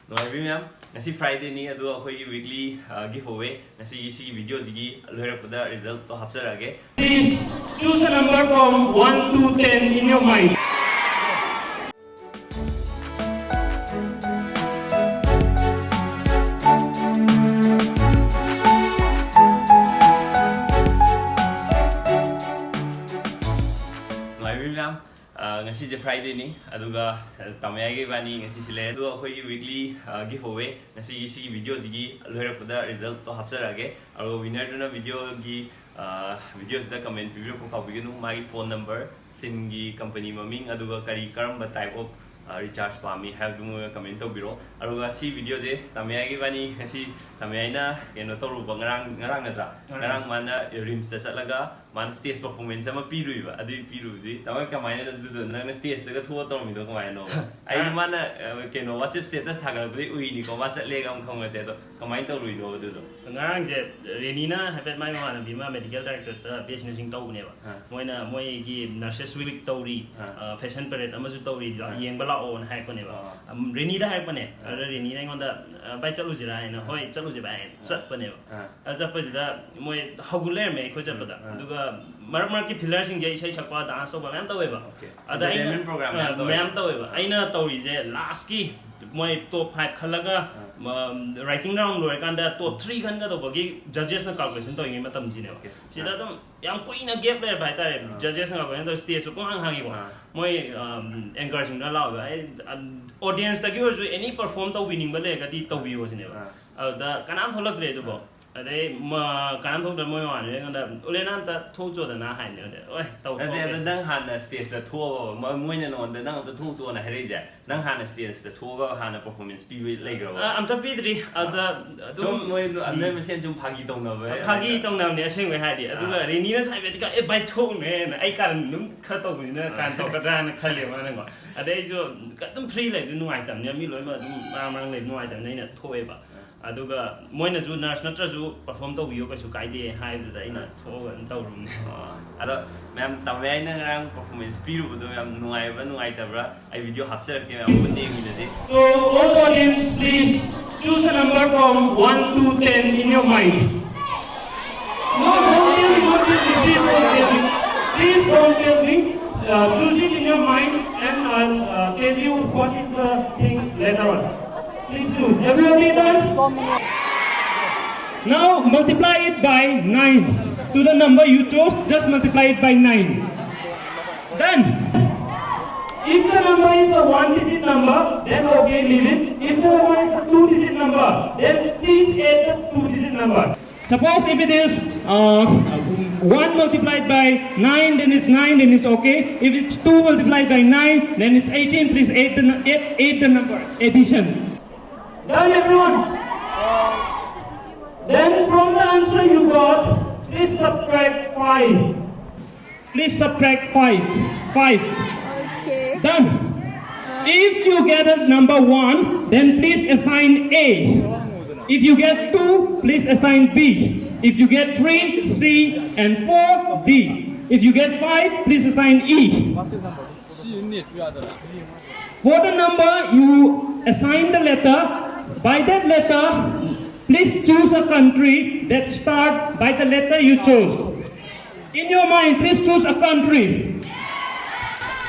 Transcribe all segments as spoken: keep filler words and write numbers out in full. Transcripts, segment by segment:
ꯅꯨꯡꯉꯥꯏꯕꯤ ꯃꯌꯥꯝ, ꯉꯁꯤ Fridayꯅꯤ, ꯑꯗꯨꯒ ꯑꯩꯈꯣꯏꯒꯤ weekly giveaway, ꯉꯁꯤꯒꯤ ꯁꯤꯒꯤ videoꯁꯤꯒꯤ ꯂꯣꯏꯔꯛꯄꯗ resultꯇꯣ ꯍꯥꯞꯆꯔꯛꯑꯒꯦ. Please choose a number from one to ten in your mind. ꯅꯨꯡꯉꯥꯏꯕꯤ ꯃꯌꯥꯝ, ꯑ, ꯉꯁꯤꯁꯦ Fridayꯅꯤ, ꯑꯗꯨꯒ, ꯑ, ꯇꯥꯃꯌꯥꯏꯒ ꯏꯕꯥꯅꯤ ꯉꯁꯤꯁꯤ ꯂꯩꯔꯦ꯫ ꯑꯗꯨꯒ ꯑꯩꯈꯣꯏꯒꯤ weekly giveaway, ꯉꯁꯤꯒꯤ ꯁꯤꯒꯤ videoꯁꯤꯒꯤ ꯂꯣꯏꯔꯛꯄꯗ resultꯇꯣ ꯍꯥꯞꯆꯔꯛꯑꯒꯦ꯫ ꯑꯗꯨꯒ winnerꯗꯨꯅ videoꯒꯤ, ꯑ, videoꯁꯤꯗ comment ꯄꯤꯕꯤꯔꯛꯄ ꯀꯥꯎꯕꯤꯒꯅꯨ꯫ ꯃꯥꯒꯤ phone number, SIMꯒꯤ company ꯃꯃꯤꯡ, ꯑꯗꯨꯒ ꯀꯔꯤ, ꯀꯔꯝꯕ type of, ꯑ, recharge ꯄꯥꯝꯃꯤ ꯍꯥꯏꯕꯗꯨꯃꯒ comment ꯇꯧꯕꯤꯔꯛꯑꯣ꯫ ꯑꯗꯨꯒ ꯁꯤ videoꯁꯦ ꯇꯥꯃꯌꯥꯏꯒ ꯏꯕꯥꯅꯤ ꯉꯁꯤ, ꯇꯥꯃꯌꯥꯏꯅ ꯀꯩꯅꯣ ꯇꯧꯔꯨꯕ, ꯉꯔꯥꯡ, ꯉꯔꯥꯡ ꯅꯠꯇ꯭ꯔꯥ? ꯉꯔꯥꯡ ꯃꯥꯅ RIMSꯇ ꯆꯠꯂꯒ ꯃꯥꯅ stage performance ꯑꯃ ꯄꯤꯔꯨꯏꯕ꯫ ꯑꯗꯨꯒꯤ ꯄꯤꯔꯨꯕꯗꯤ, ꯇꯥꯃꯣ, ꯀꯃꯥꯏꯅ ꯑꯗꯨꯗꯣ ꯅꯪꯅ stageꯇꯒ ꯊꯣꯛꯑ ꯇꯧꯔꯝꯃꯤꯗꯣ ꯀꯃꯥꯏꯅꯅꯣ? ꯑꯩꯗꯤ ꯃꯥꯅ, ꯑ, ꯀꯩꯅꯣ, WhatsApp status ꯊꯥꯒꯠꯂꯛꯄꯗꯤ ꯎꯏꯅꯤꯀꯣ, ꯃꯥ ꯆꯠꯂꯦꯒ ꯑꯃ ꯈꯪꯕ ꯅꯠꯇꯦ꯫ ꯑꯗꯣ ꯀꯃꯥꯏꯅ ꯇꯧꯔꯨꯏꯅꯣ ꯑꯗꯨꯗꯣ? ꯉꯔꯥꯡꯁꯦ ꯔꯦꯅꯤꯅ ꯍꯥꯏꯐꯦꯠ ꯃꯥꯏ ꯃꯃꯥꯟꯅꯕꯤ ꯑꯃ medical directorateꯇ B S C nursing ꯇꯧꯕꯅꯦꯕ꯫ ꯑꯥ. ꯃꯣꯏꯅ ꯃꯣꯏꯒꯤ nurses week ꯇꯧꯔꯤ, ꯑꯥ. ꯑ, fashion parade ꯑꯃꯁꯨ ꯇꯧꯔꯤ, ꯑꯥ. ꯌꯦꯡꯕ ꯂꯥꯛꯑꯣꯅ ꯍꯥꯏꯔꯛꯄꯅꯦꯕ꯫ ꯑꯥ. ꯑꯝ, ꯔꯦꯅꯤꯗ ꯍꯥꯏꯔꯛꯄꯅꯦ꯫ ꯑꯥ. ꯑꯗꯨꯗ ꯔꯦꯅꯤꯅ ꯑꯩꯉꯣꯟꯗ, "ꯑ, ꯚꯥꯏ, ꯆꯠꯂꯨꯁꯤꯔꯥ?" ꯍꯥꯏꯅ, "ꯍꯣꯏ, ꯆꯠꯂꯨꯁꯦ ꯚꯥꯏ" ꯍꯥꯏꯅ ꯑꯥ. ꯆꯠꯄꯅꯦꯕ꯫ ꯑꯥ. ꯑꯗ ꯆꯠꯄꯁꯤꯗ ꯃꯣꯏ ꯍꯧꯒꯠ ꯂꯩꯔꯝꯃꯦ ꯑꯩꯈꯣꯏ ꯆꯠꯄꯗ꯫ ꯑꯥ. ꯑꯗꯨꯒ ꯃꯔꯛ ꯃꯔꯛꯀꯤ ꯐꯤꯂꯔꯁꯤꯡꯁꯦ ꯏꯁꯩ ꯁꯛꯄ, dance ꯇꯧꯕ ꯃꯌꯥꯝ ꯇꯧꯋꯦꯕ꯫ Okay. ꯑꯗ ꯑꯩꯅ, Entertainment program ꯃꯌꯥꯝ ꯑ, ꯇꯧꯋꯦ꯫ ꯃꯌꯥꯝ ꯇꯧꯋꯦꯕ꯫ ꯑꯩꯅ ꯇꯧꯔꯤꯁꯦ lastꯀꯤ ꯃꯣꯏ top five ꯈꯜꯂꯒ, ꯑꯥ. ꯃ-, writing round ꯂꯣꯏꯔꯀꯥꯟꯗ top three ꯈꯟꯒꯗꯧꯕꯒꯤ judgesꯅ calculation ꯇꯧꯔꯤꯉꯩ ꯃꯇꯝꯁꯤꯅꯦꯕ꯫ Okay. ꯁꯤꯗ ꯑꯗꯨꯝ ꯌꯥꯝ ꯀꯨꯏꯅ gap ꯂꯩꯔꯕ ꯍꯥꯏꯇꯥꯔꯦ꯫ ꯑꯥ. Judgesꯅ calculation ꯇꯧꯔ stageꯁꯨ ꯄꯨꯡꯍꯥꯡ ꯍꯥꯡꯉꯤꯀꯣ꯫ ꯑꯥ. ꯃꯣꯏ, ꯑꯝ, anchorꯁꯤꯡꯗꯨꯅ ꯂꯥꯎꯕ, ꯑꯩ, ꯑꯝ, audienceꯇꯒꯤ ꯑꯣꯏꯔꯁꯨ any perform ꯇꯧꯕꯤꯅꯤꯡꯕ ꯂꯩꯔꯒꯗꯤ ꯇꯧꯕꯤꯌꯣ ꯁꯤꯅꯦꯕ꯫ ꯑꯥ. ꯑꯗꯨꯗ ꯀꯅꯥꯝ ꯊꯣꯛꯂꯛꯇ꯭ꯔꯦ ꯑꯗꯨꯕꯨ꯫ ꯑꯥ. ꯑꯗꯩ ꯃ-, ꯀꯅꯥꯝ ꯊꯣꯛꯇ꯭ꯔꯦ, ꯃꯣꯏ ꯃꯃꯥꯟꯅꯕꯤ ꯑꯩꯉꯣꯟꯗ, "ꯎꯂꯦꯅꯥ, ꯑꯝꯇ ꯊꯣꯛꯆꯣꯗꯅ" ꯍꯥꯏꯅꯦ꯫ ꯑꯗꯩ, "ꯍꯣꯏ, ꯇꯧ-, ꯅꯠꯇꯦ, ꯊꯣꯛꯀꯦ꯫" ꯑꯗꯣ ꯅꯪ ꯍꯥꯟꯅ stageꯇ ꯊꯣꯛꯑꯒ, ꯃ-, ꯃꯣꯏꯅ ꯅꯉꯣꯟꯗ "ꯅꯪ ꯑꯝꯇ ꯊꯣꯛꯆꯣꯅ" ꯍꯥꯏꯔꯛꯏꯁꯦ, ꯅꯪ ꯍꯥꯟꯅ stageꯇ ꯊꯣꯛꯑꯒ ꯍꯥꯟꯅ performance ꯄꯤꯕ ꯂꯩꯈ꯭ꯔꯕ? ꯑ, ꯑꯝꯇ ꯄꯤꯗ꯭ꯔꯤ꯫ ꯑꯗ ꯑꯗꯨꯝ ꯁꯨꯝ ꯃꯣꯏ, ꯅꯣꯏ ꯎꯝ꯫ ꯃꯁꯦꯟ ꯁꯨꯝ ꯐꯥꯒꯤ ꯇꯧꯅꯕ ꯐꯥꯒꯤ ꯇꯧꯅꯕꯅꯦ ꯑꯁꯦꯡꯕꯩ ꯍꯥꯏꯗꯤ꯫ ꯑꯗꯨꯒ ꯑꯥ. ꯔꯦꯅꯤꯅ ꯁꯥꯏꯕꯗꯤ ꯀ-, "ꯑꯦ, ꯚꯥꯏ, ꯊꯣꯛꯎꯅꯦꯅ", ꯑꯩ ꯀꯥꯔꯟ ꯑꯗꯨꯝ ꯈꯔ ꯇꯧꯕꯅꯤꯅ ꯀꯥꯔꯟ ꯇꯧꯔꯛꯀꯗ꯭ꯔꯥꯅ ꯈꯜꯂꯦꯕ ꯃꯥꯅꯀꯣ꯫ ꯑꯗꯩ ꯑꯩꯁꯨ ꯑꯗꯨꯝ free ꯂꯩꯕꯗꯤ ꯅꯨꯡꯉꯥꯏꯇꯕꯅꯤꯅ, ꯃꯤ ꯂꯣꯏꯅꯃꯛ ꯑꯗꯨꯝ ꯃꯔꯥꯡ ꯃꯔꯥꯡ ꯂꯩꯕ ꯅꯨꯡꯉꯥꯏꯇꯕꯅꯤꯅ ꯑꯩꯅ ꯊꯣꯛꯑꯦꯕ꯫ ꯑꯗꯨꯒ ꯃꯣꯏꯅꯁꯨ ꯅꯔꯁ ꯅꯠꯇ꯭ꯔꯁꯨ ꯄꯔꯐꯣꯔꯝ ꯇꯧꯕꯤꯌꯣ, ꯀꯩꯁꯨ ꯀꯥꯏꯗꯦ ꯍꯥꯏꯕꯗꯨꯗ ꯑꯩꯅ ꯊꯣꯛꯑꯒ ꯑꯗꯨꯝ ꯇꯧꯔꯨꯕꯅꯦ꯫ ꯑꯗꯣ ꯃꯌꯥꯝ, ꯇꯝꯃꯦ ꯑꯩꯅ ꯉꯔꯥꯡ ꯄꯔꯐꯣꯔꯃꯦꯟꯁ ꯄꯤꯔꯨꯕꯗꯣ ꯌꯥꯝ ꯅꯨꯡꯉꯥꯏꯕ꯭ꯔꯥ ꯅꯨꯡꯉꯥꯏꯇꯕ꯭ꯔꯥ ꯑꯩ ꯚꯤꯗꯤꯑꯣ ꯍꯥꯞꯆꯔꯛꯀꯦ, ꯃꯌꯥꯝ ꯄꯨꯟꯅ ꯌꯦꯡꯃꯤꯟꯅꯁꯤ꯫ So, all the audience, please choose a number from one to ten in your mind. No, don't tell me, don't tell me, please don't tell me. Please don't tell me. Uh, choose it in your mind and I'll uh, tell you what is the thing later on. Please choose. Everybody done? Now multiply it by nine. To the number you chose, just multiply it by nine. Done. If the number is a one digit number, then okay, leave it. If the number is a two digit number, then please add the two digit number. Suppose if it is uh, one multiplied by nine, then it's nine, then it's okay. If it's two multiplied by nine, then it's eighteen. Please add the, nu- add, add the number, addition. Done, everyone? Then from the answer you got, please subtract five. Please subtract five. Five. Okay. Done. If you get a number one, then please assign A. If you get two, please assign B. If you get three, C, and four, D. If you get five, please assign E. For the number you assign the letter, by that letter, please choose a country that start by the letter you chose. In your mind, please choose a country.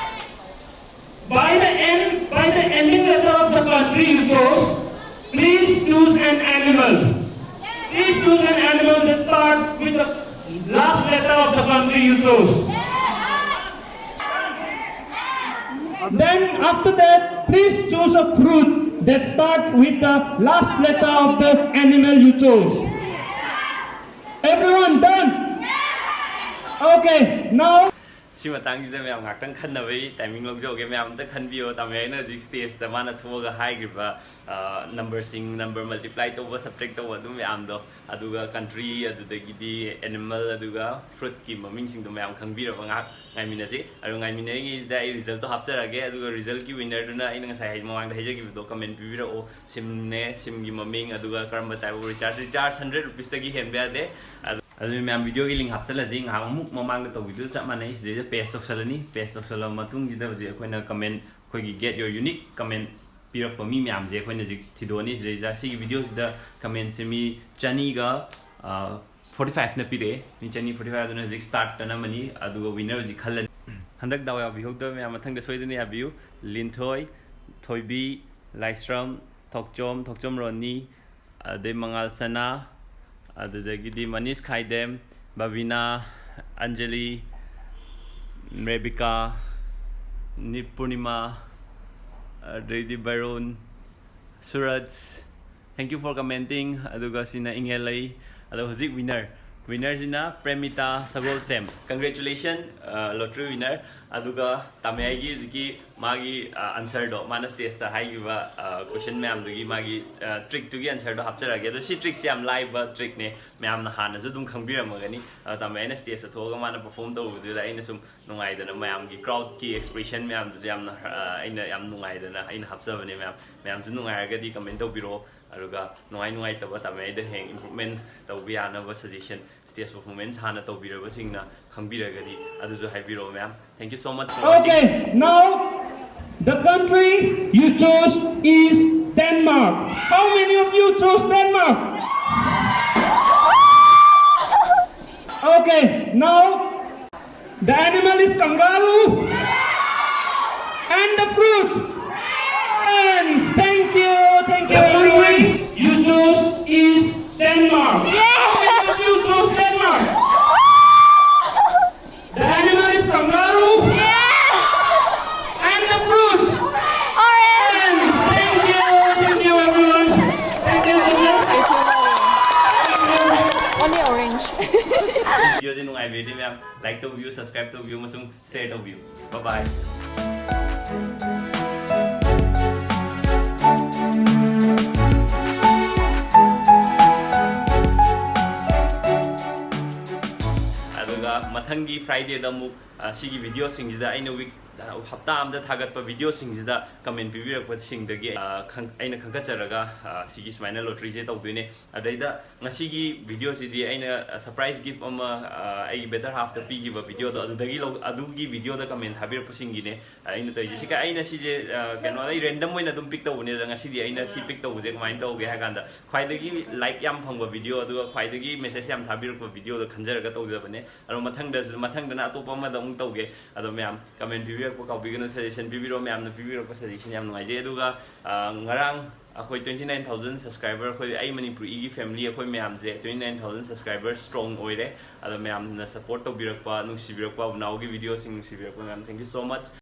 By the end, by the ending letter of the country you chose, please choose an animal. Please choose an animal that start with the last letter of the country you chose. Then after that, please choose a fruit that start with the last letter of the animal you chose. Everyone done? Okay, now ꯁꯤ ꯃꯇꯥꯡꯁꯤꯗ ꯃꯌꯥꯝ ꯉꯥꯛꯇꯪ ꯈꯟꯅꯕꯒꯤ timing ꯂꯧꯖꯍꯧꯒꯦ꯫ ꯃꯌꯥꯝ ꯑꯝꯇ ꯈꯟꯕꯤꯌꯣ, ꯇꯥꯃꯣ ꯑꯩꯅ ꯍꯧꯖꯤꯛ ꯁ꯭ꯇꯦꯖꯇ ꯃꯥꯅ ꯊꯣꯛꯑꯒ ꯍꯥꯏꯈ꯭ꯔꯤꯕ ꯅꯝꯕꯔꯁꯤꯡ, ꯅꯝꯕꯔ ꯃꯜꯇꯤꯄ꯭ꯂꯥꯏ ꯇꯧꯕ, ꯁꯕꯇ꯭ꯔꯦꯛ ꯇꯧꯕ, ꯑꯗꯨ ꯃꯌꯥꯝꯗꯣ, ꯑꯗꯨꯒ ꯀꯟꯇ꯭ꯔꯤ, ꯑꯗꯨꯗꯒꯤꯗꯤ ꯑꯦꯅꯤꯃꯦꯜ, ꯑꯗꯨꯒ ꯐ꯭ꯔꯨꯠꯀꯤ ꯃꯃꯤꯡꯁꯤꯡꯗꯣ ꯃꯌꯥꯝ ꯈꯪꯕꯤꯔꯕ ꯉꯥꯏꯍꯥꯛ ꯉꯥꯏꯃꯤꯟꯅꯁꯤ꯫ ꯑꯗꯨ ꯉꯥꯏꯃꯤꯟꯅꯔꯤꯉꯩꯁꯤꯗ ꯑꯩ ꯔꯤꯖꯜꯠꯇꯣ ꯍꯥꯞꯆꯔꯛꯑꯒꯦ, ꯑꯗꯨꯒ ꯔꯤꯖꯜꯠꯀꯤ ꯋꯤꯟꯅꯔꯗꯨꯅ ꯑꯩꯅ ꯉꯁꯥꯏ ꯍꯥꯏ- ꯃꯃꯥꯡꯗ ꯍꯥꯏꯖꯈꯤꯕꯗꯣ ꯀꯃꯦꯟ ꯄꯤꯕꯤꯔꯛꯑꯣ꯫ ꯁꯤꯝꯅꯦ, ꯁꯤꯝꯒꯤ ꯃꯃꯤꯡ, ꯑꯗꯨꯒ ꯀꯔꯝꯕ type of riches, riches hundred ꯔꯨꯄꯤꯁꯇꯒꯤ ꯍꯦꯟꯕ ꯌꯥꯗꯦ꯫ ꯑꯗꯨ ꯑꯗꯨ ꯃꯌꯥꯝ ꯚꯤꯗꯤꯑꯣꯒꯤ ꯂꯤꯡ ꯍꯥꯞꯆꯜꯂꯁꯤ꯫ ꯉꯥꯏꯍꯥꯛ ꯑꯃꯨꯛ ꯃꯃꯥꯡꯗ ꯇꯧꯕꯤꯗꯨꯁꯨ ꯆꯞ ꯃꯥꯟꯅꯩ꯫ ꯁꯤꯗꯩꯗ ꯄꯦꯁ ꯇꯧꯁꯜꯂꯅꯤ꯫ ꯄꯦꯁ ꯇꯧꯁꯜꯂꯕ ꯃꯇꯨꯡꯁꯤꯗ ꯍꯧꯖꯤꯛ ꯑꯩꯈꯣꯏꯅ ꯀꯃꯦꯟ, ꯑꯩꯈꯣꯏꯒꯤ ꯒꯦꯠ ꯌꯣꯔ ꯌꯨꯅꯤꯛ ꯀꯃꯦꯟ ꯄꯤꯔꯛꯄ ꯃꯤ ꯃꯌꯥꯝꯁꯦ ꯑꯩꯈꯣꯏꯅ ꯍꯧꯖꯤꯛ ꯊꯤꯗꯣꯛꯑꯅꯤ꯫ ꯁꯤꯗꯩꯗ ꯁꯤꯒꯤ ꯚꯤꯗꯤꯑꯣꯁꯤꯗ ꯀꯃꯦꯟꯁꯦ ꯃꯤ ꯆꯅꯤꯒ ꯐꯣꯔꯇꯤ ꯐꯥꯏꯚꯅ ꯄꯤꯔꯛꯑꯦ꯫ ꯃꯤ ꯆꯅꯤ ꯐꯣꯔꯇꯤ ꯐꯥꯏꯚ ꯑꯗꯨꯅ ꯍꯧꯖꯤꯛ ꯁ꯭ꯇꯥꯔꯠ ꯇꯅꯝꯃꯅꯤ, ꯑꯗꯨꯒ ꯋꯤꯟꯅꯔ ꯍꯧꯖꯤꯛ ꯈꯜꯂꯅꯤ꯫ ꯍꯟꯗꯛ ꯗꯥꯎ ꯌꯥꯕꯤꯍꯧꯗꯕ ꯃꯌꯥꯝ ꯃꯊꯪꯗ ꯁꯣꯏꯗꯅ ꯌꯥꯕꯤꯌꯨ꯫ ꯂꯤꯟꯊꯣꯏ, ꯊꯣꯏꯕꯤ, ꯂꯥꯏꯁ꯭ꯔꯝ, ꯊꯣꯛꯆꯣꯝ, ꯊꯣꯛꯆꯣꯝ ꯔꯣꯅꯤ, ꯑꯗꯩ ꯃꯉꯥꯜ ꯁꯅꯥ, ꯑꯗꯨꯗꯒꯤꯗꯤ ꯃꯅꯤꯁ ꯈꯥꯏꯗꯦꯝ, ꯕꯕꯤꯅꯥ, ꯑꯟꯖꯂꯤ, ꯔꯦꯕꯤꯀꯥ, ꯅꯤꯞ ꯄꯨꯔꯅꯤꯃꯥ, ꯑꯗꯩꯗꯤ ꯕꯥꯏꯔꯣꯟ, ꯁꯨꯔꯖ, thank you for commenting꯫ ꯑꯗꯨꯒ ꯁꯤꯅ ꯏꯪꯍꯦꯜꯂꯩ꯫ ꯑꯗꯣ ꯍꯧꯖꯤꯛ ꯋꯤꯟꯅꯔ, ꯋꯤꯟꯅꯔꯁꯤꯅ ꯄ꯭ꯔꯦꯃꯤꯇꯥ ꯁꯒꯣꯜꯁꯦꯝ꯫ Congratulation, lottery winner. ꯑꯗꯨꯒ ꯇꯥꯃꯦ ꯑꯩꯒꯤ ꯍꯧꯖꯤꯛꯀꯤ ꯃꯥꯒꯤ ꯑꯟꯁꯔꯗꯣ, ꯃꯥꯅ ꯁ꯭ꯇꯦꯖꯇ ꯍꯥꯏꯈꯤꯕ ꯀꯣꯏꯁꯟ ꯃꯌꯥꯝꯗꯨꯒꯤ ꯃꯥꯒꯤ ꯇ꯭ꯔꯤꯛꯇꯨꯒꯤ ꯑꯟꯁꯔꯗꯣ ꯍꯥꯞꯆꯔꯛꯑꯒꯦ꯫ ꯑꯗꯣ ꯁꯤ ꯇ꯭ꯔꯤꯛꯁꯦ ꯌꯥꯝ ꯂꯥꯏꯕ ꯇ꯭ꯔꯤꯛꯅꯦ, ꯃꯌꯥꯝꯅ ꯍꯥꯟꯅꯁꯨ ꯑꯗꯨꯝ ꯈꯪꯕꯤꯔꯝꯃꯒꯅꯤ꯫ ꯑꯗꯣ ꯇꯥꯃꯦ ꯑꯩꯅ ꯁ꯭ꯇꯦꯖꯇ ꯊꯣꯛꯑꯒ ꯃꯥꯅ ꯄꯔꯐꯣꯝ ꯇꯧꯕꯗꯨꯗ ꯑꯩꯅ ꯁꯨꯝ ꯅꯨꯡꯉꯥꯏꯗꯅ, ꯃꯌꯥꯝꯒꯤ ꯀ꯭ꯔꯥꯎꯗꯀꯤ ꯑꯦꯛꯁꯄ꯭ꯔꯦꯁꯟ ꯃꯌꯥꯝꯗꯨꯁꯨ ꯌꯥꯝꯅ ꯑꯩꯅ ꯌꯥꯝ ꯅꯨꯡꯉꯥꯏꯗꯅ ꯑꯩꯅ ꯍꯥꯞꯆꯕꯅꯦ꯫ ꯃꯌꯥꯝ, ꯃꯌꯥꯝꯁꯨ ꯅꯨꯡꯉꯥꯏꯔꯒꯗꯤ ꯀꯃꯦꯟ ꯇꯧꯕꯤꯔꯛꯑꯣ꯫ ꯑꯗꯨꯒ ꯅꯨꯡꯉꯥꯏ ꯅꯨꯡꯉꯥꯏꯇꯕ ꯇꯥꯃꯦ ꯑꯩꯗ ꯍꯌꯦꯡ ꯏꯝꯄ꯭ꯔꯨꯚꯃꯦꯟ ꯇꯧꯕ ꯌꯥꯅꯕ ꯁꯖꯦꯁꯟ, ꯁ꯭ꯇꯦꯖ ꯄꯔꯐꯣꯔꯃꯦꯟꯁ ꯍꯥꯟꯅ ꯇꯧꯕꯤꯔꯕꯁꯤꯡꯅ ꯈꯪꯕꯤꯔꯒꯗꯤ ꯑꯗꯨꯁꯨ ꯍꯥꯏꯕꯤꯔꯛꯑꯣ꯫ ꯃꯌꯥꯝ, thank you so much for watching. Okay, now the country you chose is Denmark. How many of you chose Denmark? Okay, now the animal is kangaroo and the fruit. And thank you, thank you. The country you chose is Denmark. How many of you chose Denmark? The animal is kangaroo and the fruit. And thank you, thank you everyone. Thank you, thank you. Only orange. ꯚꯤꯗꯤꯑꯣꯁꯦ ꯅꯨꯡꯉꯥꯏꯕꯤꯔꯗꯤ ꯃꯌꯥꯝ Like ꯇꯧꯕꯤꯌꯨ, subscribe ꯇꯧꯕꯤꯌꯨ ꯑꯃꯁꯨꯡ share ꯇꯧꯕꯤꯌꯨ꯫ Bye bye꯫ ꯑꯗꯨꯒ ꯃꯊꯪꯒꯤ Fridayꯗ ꯑꯃꯨꯛ, ꯑ, ꯁꯤꯒꯤ videoꯁꯤꯡꯁꯤꯗ ꯑꯩꯅ week, ꯑ, ꯍꯞꯇꯥ ꯑꯃꯗ ꯊꯥꯒꯠꯄ videoꯁꯤꯡꯁꯤꯗ comment ꯄꯤꯕꯤꯔꯛꯄꯁꯤꯡꯗꯒꯤ, ꯑ, ꯈꯪ-, ꯑꯩꯅ ꯈꯟꯒꯠꯆꯔꯒ, ꯑ, ꯁꯤꯒꯤ ꯁꯨꯃꯥꯏꯅ lotteryꯁꯦ ꯇꯧꯗꯣꯏꯅꯦ꯫ ꯑꯗꯩꯗ ꯉꯁꯤꯒꯤ videoꯁꯤꯗꯤ ꯑꯩꯅ, ꯑ, surprise gift ꯑꯃ, ꯑ, ꯑꯩꯒꯤ better halfꯇ ꯄꯤꯈꯤꯕ videoꯗꯣ, ꯑꯗꯨꯗꯒꯤ ꯂꯧ-, ꯑꯗꯨꯒꯤ videoꯗ comment ꯊꯥꯕꯤꯔꯛꯄꯁꯤꯡꯒꯤꯅꯦ ꯑꯩꯅ ꯇꯧꯔꯤꯁꯦ꯫ ꯁꯤ ꯀ-, ꯑꯩꯅ ꯁꯤꯁꯦ, ꯑ, ꯀꯩꯅꯣ, ꯑꯩ random ꯑꯣꯏꯅ ꯑꯗꯨꯝ pick ꯇꯧꯕꯅꯦ꯫ ꯑꯗ ꯉꯁꯤꯗꯤ ꯑꯩꯅ ꯁꯤ pick ꯇꯧꯕꯁꯦ ꯀꯃꯥꯏꯅ ꯇꯧꯒꯦ ꯍꯥꯏ ꯀꯥꯟꯗ, ꯈ꯭ꯋꯥꯏꯗꯒꯤ like ꯌꯥꯝ ꯐꯪꯕ video, ꯑꯗꯨꯒ ꯈ꯭ꯋꯥꯏꯗꯒꯤ message ꯌꯥꯝ ꯊꯥꯕꯤꯔꯛꯄ videoꯗ ꯈꯟꯖꯔꯒ ꯇꯧꯖꯕꯅꯦ꯫ ꯑꯗꯣ ꯃꯊꯪꯗꯁꯨ, ꯃꯊꯪꯗꯅ ꯑꯇꯣꯞꯄ ꯑꯃꯗ ꯑꯃꯨꯛ ꯇꯧꯒꯦ꯫ ꯑꯗꯣ ꯃꯌꯥꯝ comment ꯄꯤꯕꯤꯔꯛꯄ ꯀꯥꯎꯕꯤꯒꯅꯨ, suggestion ꯄꯤꯕꯤꯔꯣ, ꯃꯌꯥꯝꯅ ꯄꯤꯕꯤꯔꯛꯄ suggestion ꯌꯥꯝ ꯅꯨꯡꯉꯥꯏꯖꯩ꯫ ꯑꯗꯨꯒ, ꯑ, ꯉꯔꯥꯡ ꯑꯩꯈꯣꯏ twenty nine thousand subscriber, ꯑꯩꯈꯣꯏ, ꯑꯩ ꯃꯅꯤꯄꯨꯔꯤꯒꯤ family, ꯑꯩꯈꯣꯏ ꯃꯌꯥꯝꯁꯦ twenty nine thousand subscriber strong ꯑꯣꯏꯔꯦ꯫ ꯑꯗꯣ ꯃꯌꯥꯝꯅ support ꯇꯧꯕꯤꯔꯛꯄ, ꯅꯨꯡꯁꯤꯕꯤꯔꯛꯄ, ꯎꯅꯥꯎꯒꯤ videoꯁꯤꯡ ꯅꯨꯡꯁꯤꯕꯤꯔꯛꯄ ꯃꯌꯥꯝ, thank you so much꯫